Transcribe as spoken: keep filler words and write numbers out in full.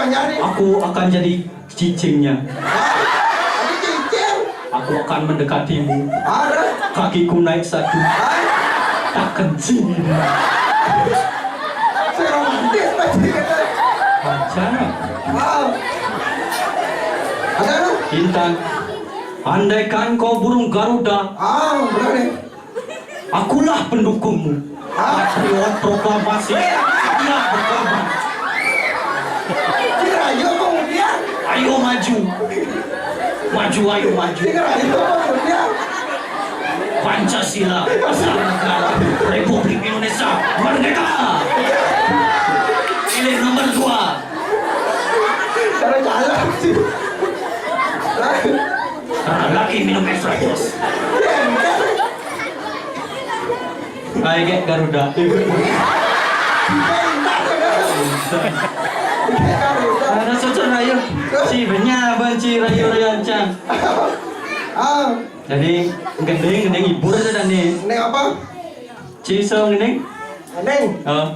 Nyari. Aku akan jadi cicingnya. Hah? Ada cicing? Aku akan mendekatimu. Ada. Kakiku naik satu. Hai. Tak kencing. Saya romantis pasti kata. Baca. Wow. Ada lu? Intan, andaikan kau burung Garuda, ah, berani. Akulah pendukungmu. Hah? Patriot proklamasi. Siap berkorban. Kira aja mau dia. Ayo maju. Maju, ayo maju. Kira aja mau dia. Pancasila, Negara, Republik Indonesia, merdeka. Pilih nomor dua. Kalau jalan sih. Karena lagi minum es ratus. Kayak Garuda. Ada cocok rayu. Si benya banci rayu rayu ancang. Ah, jadi gending gending hibur aja dan nih. Ini apa? Ci so gending. Gending. Oh.